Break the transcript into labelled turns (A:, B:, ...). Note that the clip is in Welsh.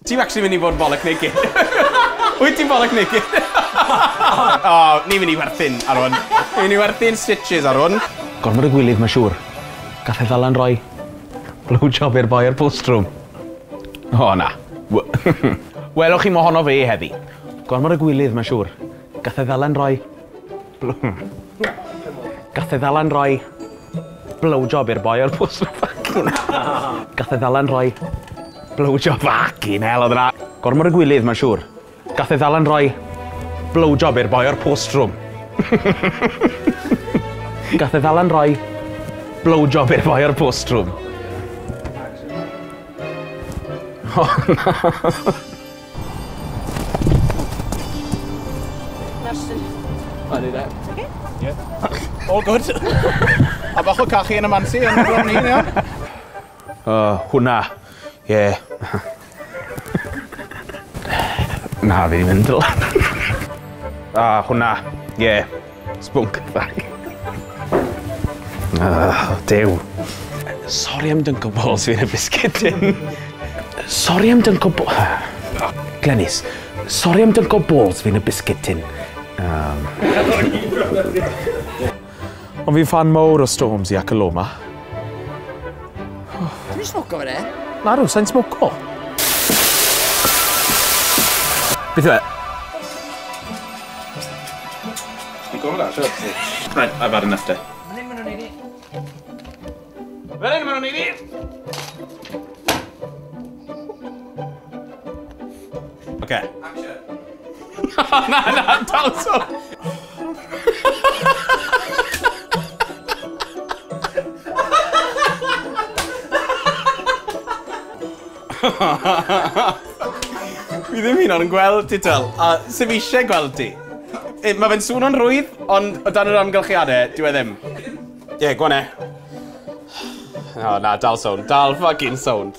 A: Ti'n actually mynd i fod yn bollock naked. Wyt ti'n bollock naked? O, ni'n mynd i werthu'n ar hwn. Ni'n mynd i werthu'n stitches ar hwn.
B: Gormod o gwilydd, mae'n siŵr. Gath e ddala'n rhoi blowjob i'r boi o'r postroom. O, na. Welwch chi mohono fe heddi. Gormod o gwilydd, mae'n siŵr. Gath e ddala'n rhoi... Gath e ddala'n rhoi blowjob i'r boi o'r postroom. Fucking hell. Gath e ddala'n rhoi blowjob. Fucking hell, oedd yna. Gormod o gwilydd, mae'n siŵr. Gath e ddala'n rhoi blowjob i'r boi o'r postroom. Gath e ddala'n rhoi blowjob i'r boi o'r postroom. O, na.
A: Okay. Yeah. All good. A bach o cachu yn y mansi yn y ni, iawn?
B: Hwna. Ie. Na, fi 'di mynd lan. A, hwnna. Ie. Spunk. Dew. Sorry am dynco balls fi yn y biscuit tin. Sorry am dynco Glenys, sorry am dynco balls fi yn y biscuit tin. Ond fi'n fan mawr o Stormzy ac Aloma.
C: Ti'n smoco fe ne?
B: Na rw, sa'n smoco. Beth yw e?
A: Ti'n gofod that, sure. Right, I've had enough day.
C: Fan hyn maen nhw'n neud i.
A: Fel hyn maen nhw'n neud i! Oce.
C: Action.
A: Na, na, dal so. Fi ddim hyd yn oed yn gweld ti, Tal, a sy'm eisiau gweld ti. Mae fe'n swnio'n rhwydd, ond o dan yr amgylchiadau, dyw e ddim. Ie, yeah, go on e. O, na, dal sound. Dal fucking sound.